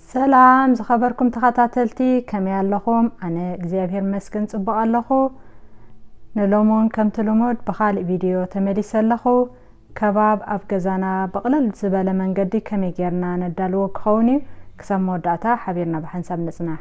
ሰላም ዝኸበርኩም ተኸታተልቲ፣ ከመይ ኣለኹም? ኣነ እግዚኣብሔር መስገን ጽቡቕ ኣለኹ። ንሎሚ እውን ከምቲ ልሙድ ብኻልእ ቪድዮ ተመሊሰ ኣለኹ። ከባብ ኣብ ገዛና ብቕልል ዝበለ መንገዲ ከመይ ጌርና ነዳልዎ ክኸውን እዩ። ክሳብ መወዳእታ ሓቢርና ብሓንሳብ ንጽናሕ።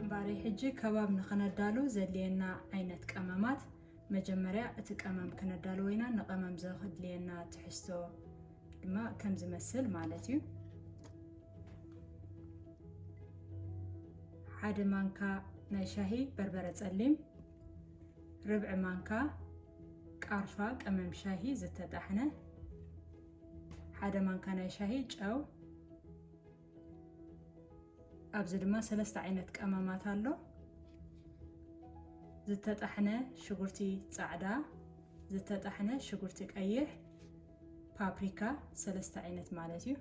እምበኣረይ ሕጂ ከባብ ንኽነዳሉ ዘድልየና ዓይነት ቀመማት፣ መጀመርያ እቲ ቀመም ክነዳልዎ ኢና። ንቐመም ዘድልየና ትሕዝቶ ድማ ከም ዝመስል ማለት እዩ። ሓደ ማንካ ናይ ሻሂ በርበረ ጸሊም፣ ርብዒ ማንካ ቃርፋ ቀመም ሻሂ ዝተጣሕነ፣ ሓደ ማንካ ናይ ሻሂ ጨው፣ ኣብዚ ድማ ሰለስተ ዓይነት ቀመማት ኣሎ። ዝተጣሕነ ሽጉርቲ ጻዕዳ፣ ዝተጣሕነ ሽጉርቲ ቀይሕ፣ ፓፕሪካ ሰለስተ ዓይነት ማለት እዩ።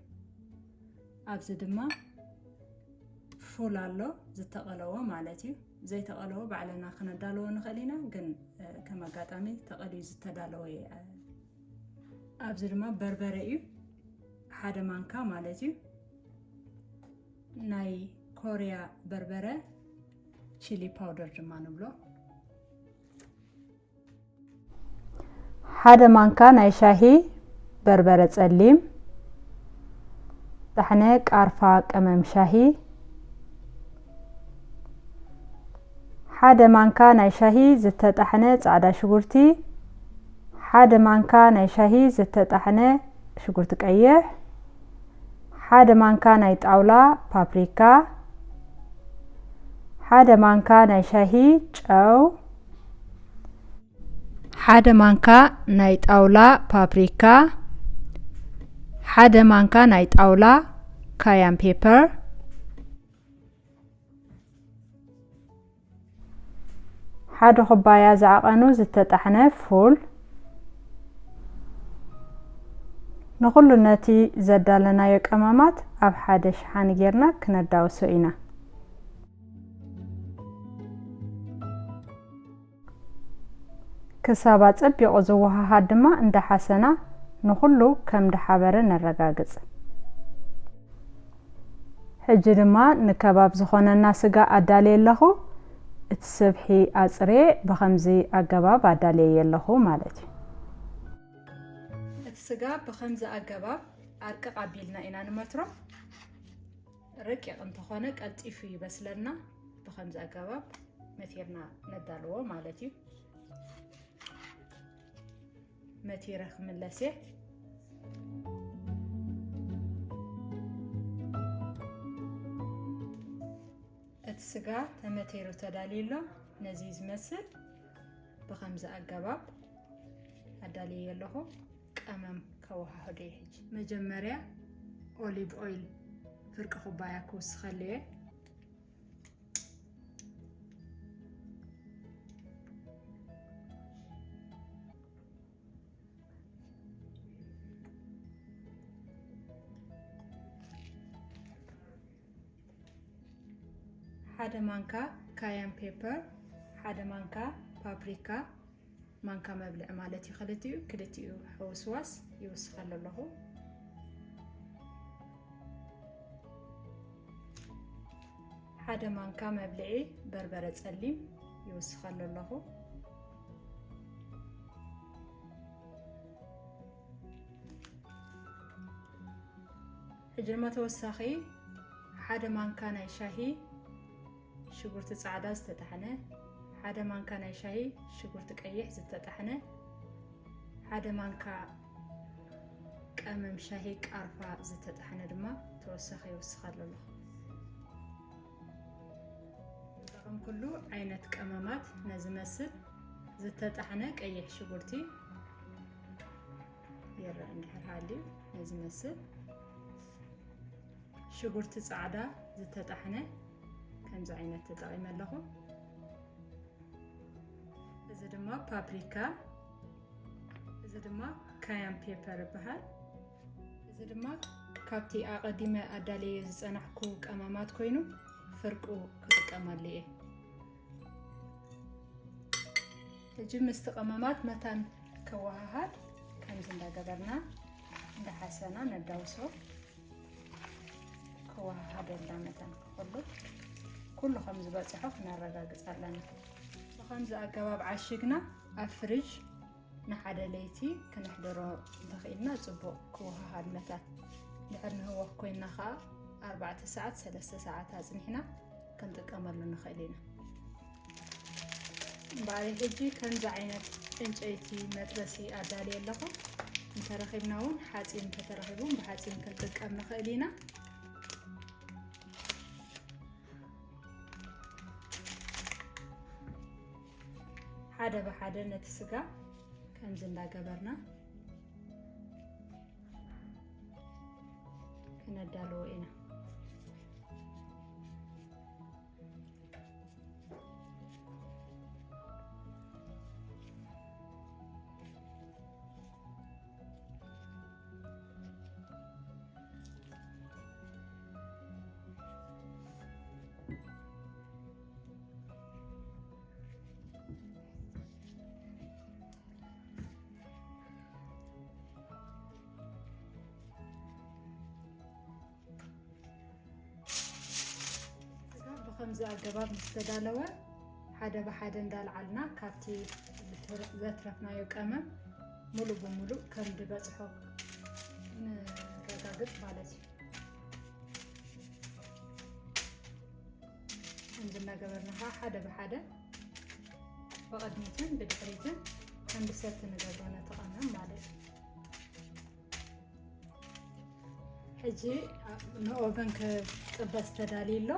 ኣብዚ ድማ ፉል ኣሎ፣ ዝተቐለወ ማለት እዩ። ዘይተቐለወ ባዕልና ክነዳልዎ ንኽእል ኢና፣ ግን፣ እ፣ ከም ኣጋጣሚ ተቐልዩ ዝተዳለወ እዩ። ኣብዚ ድማ በርበረ እዩ፣ ሓደ ማንካ ማለት እዩ። ናይ ኮርያ በርበረ፣ ቺሊ ፓውደር ድማ ንብሎ። ሓደ ማንካ ናይ ሻሂ በርበረ ጸሊም፣ ጣሕነ ቃርፋ ቀመም ሻሂ፣ ሓደ ማንካ ናይ ሻሂ ዝተጣሕነ ጻዕዳ ሽጉርቲ፣ ሓደ ማንካ ናይ ሻሂ ዝተጣሕነ ሽጉርቲ ቀይሕ፣ ሓደ ማንካ ናይ ጣውላ ፓፕሪካ፣ ሓደ ማንካ ናይ ሻሂ ጨው፣ ሓደ ማንካ ናይ ጣውላ ፓፕሪካ፣ ሓደ ማንካ ናይ ጣውላ ካያን ፔፐር፣ ሓደ ኩባያ ዝዓቐኑ ዝተጣሕነ ፉል። ንኹሉ ነቲ ዘዳለናዮ ቀመማት ኣብ ሓደ ሸሓኒ ጌርና ክነዳውሶ ኢና። ክሳብ ኣጸቢቑ ዝወሃሃድ ድማ እንዳሓሰና ንኹሉ ከም ድሓበረ ነረጋግጽ። ሕጂ ድማ ንከባብ ዝኾነና ስጋ ኣዳልየ ኣለኹ። እቲ ስብሒ ኣጽርየ ብኸምዚ ኣገባብ ኣዳልየ ኣለኹ ማለት እዩ። እቲ ስጋ ብኸምዚ ኣገባብ ኣርቅቕ ኣቢልና ኢና ንመትሮ። ረቂቕ እንተኾነ ቀልጢፉ ይበስለና። ብኸምዚ ኣገባብ መቲርና ነዳልዎ ማለት እዩ። መቲረ ክምለስ እየ። እቲ ስጋ ተመቲሩ ተዳልዩ ኣሎ። ነዚ ዝመስል ብኸምዚ ኣገባብ ኣዳልየ ኣለኹ። ቀመም ከወሃህዶ እየ ሕጂ። መጀመርያ ኦሊቭ ኦይል ፍርቂ ኩባያ ክውስኸሉ እየ። ሓደ ማንካ ካያን ፔፐር፣ ሓደ ማንካ ፓፕሪካ፣ ማንካ መብልዒ ማለት እዩ። ክልቲኡ ክልቲኡ ሕውስዋስ ይውስኸሉ ኣለኹ። ሓደ ማንካ መብልዒ በርበረ ጸሊም ይውስኸሉ ኣለኹ። ሕጂ ድማ ተወሳኺ ሓደ ማንካ ናይ ሻሂ ሽጉርቲ ጻዕዳ ዝተጣሕነ፣ ሓደ ማንካ ናይ ሻሂ ሽጉርቲ ቀይሕ ዝተጣሕነ፣ ሓደ ማንካ ቀመም ሻሂ ቃርፋ ዝተጣሕነ ድማ ተወሳኺ ይውስኸሉ ኣለኹ። ዝጠቐምኩሉ ዓይነት ቀመማት ነዚ መስል ዝተጣሕነ ቀይሕ ሽጉርቲ ይረአ እንድሕር ሃልዩ ነዚ መስል ሽጉርቲ ጻዕዳ ዝተጣሕነ ከምዚ ዓይነት ተጠቒመ ኣለኹ። እዚ ድማ ፓፕሪካ፣ እዚ ድማ ካያን ፔፐር ይበሃል። እዚ ድማ ካብቲ ኣቐዲመ ኣዳልየ ዝጸናሕኩ ቀመማት ኮይኑ ፍርቁ ክጥቀመሉ እየ። ሕጂ ምስቲ ቀመማት መታን ክወሃሃድ ከምዚ እንዳገበርና እንዳሓሰና ነዳውሶ። ክወሃሃደልና መታን ክኸሉ ኩሉ ከም ዝበጽሖ ክነረጋግጽ ኣለና። ብኸምዚ ኣገባብ ዓሽግና ኣብ ፍሪጅ ንሓደ ለይቲ ክነሕደሮ እንተኽኢልና ጽቡቕ ክወሃሃድ መታን። ድሕር ንህወኽ ኮይንና ኸኣ ኣርባዕተ ሰዓት፣ ሰለስተ ሰዓት ኣጽኒሕና ክንጥቀመሉ ንኽእል ኢና። እምበኣር ሕጂ ከምዚ ዓይነት ዕንጨይቲ መጥበሲ ኣዳልየ ኣለኹ። እንተረኺብና እውን ሓጺን እንተተረኺቡ ብሓጺን ክንጥቀም ንኽእል ኢና። ሓደ ብሓደ ነቲ ስጋ ከምዚ እንዳገበርና ክነዳልዎ ኢና። ስጋ ብኸምዚ ኣገባብ ምስ ተዳለወ፣ ሓደ ብሓደ እንዳልዓልና ካብቲ ዝትር-፣ ዘትረፍናዮ ቀመም ሙሉእ ብሙሉእ ከም ዝበጽሖ ንረጋግጽ ማለት እዩ። ከምዚ እናገበርና ከዓ ሓደ ብሓደ ብቕድሚትን ብድሕሪትን ከም ብሰቲ ንገብሮ ነቲ ቀመም ማለት እዩ። ሕጂ ንኦቨን ክጥበስ ተዳልዩ ኣሎ።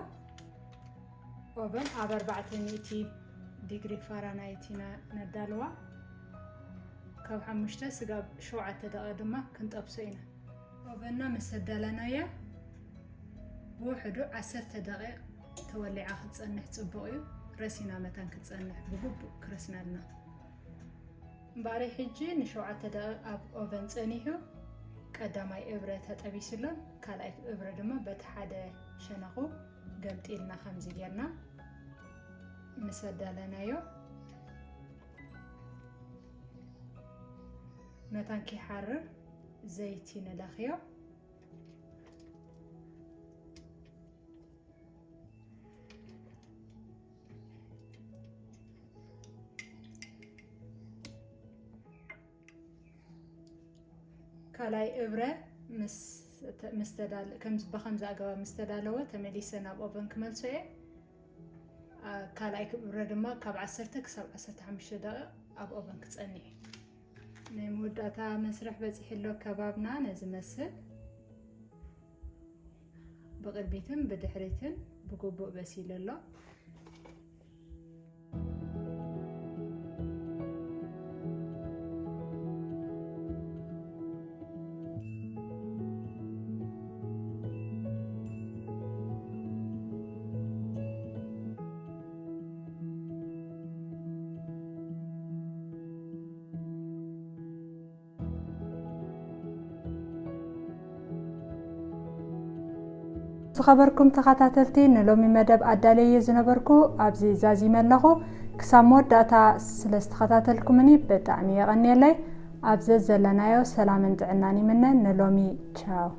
ኦቨን ኣብ ኣርባዕተ ሚእቲ ዲግሪ ፋራናይት ኢና ነዳልዋ። ካብ ሓሙሽተ ስጋብ ሸውዓተ ደቂቕ ድማ ክንጠብሶ ኢና። ኦቨንና ምስ ኣዳለናያ ብውሕዱ ዓሰርተ ደቂቕ ተወሊዓ ክትጸንሕ ጽቡቕ እዩ። ረሲና መታን ክትጸንሕ ብግቡእ ክረስነልና። እምበኣር ሕጂ ንሸውዓተ ደቂቕ ኣብ ኦቨን ጸኒሑ፣ ቀዳማይ እብረ ተጠቢሱሎን ካልኣይ እብረ ድማ በቲ ሓደ ሸነኹ ገምጢልና ከምዚ ጌርና ምስ ኣዳለናዮ፣ መታን ከይሓርር ዘይቲ ንለኽዮ። ካልኣይ እብረ ምስ፣ ምስ ተዳለ-፣ ከምዚ፣ ብኸምዚ ኣገባብ ምስ ተዳለወ ተመሊሰ ናብ ኦቨን ክመልሶ እየ። አ፣ ካልኣይ እብረ ድማ ካብ ዓሰርተ ክሳብ ዓሰርተ ሓሙሽተ ደቂቕ ኣብ ኦቨን ክጸንሕ እዩ። ናይ መወዳእታ መስርሕ በጺሑ ኣሎ ከባብና ነዚ መስል። ብቕድሚትን ብድሕሪትን ብግቡእ በሲሉ ኣሎ። ዝኸበርኩም ተኸታተልቲ፣ ንሎሚ መደብ ኣዳለየ ዝነበርኩ ኣብዚ ዛዚመ ኣለኹ። ክሳብ መወዳእታ ስለ ዝተኸታተልኩምኒ ብጣዕሚ የቐንየለይ። ኣብ ዘዘለናዮ ሰላምን ጥዕናን ይምነ። ንሎሚ ቻው።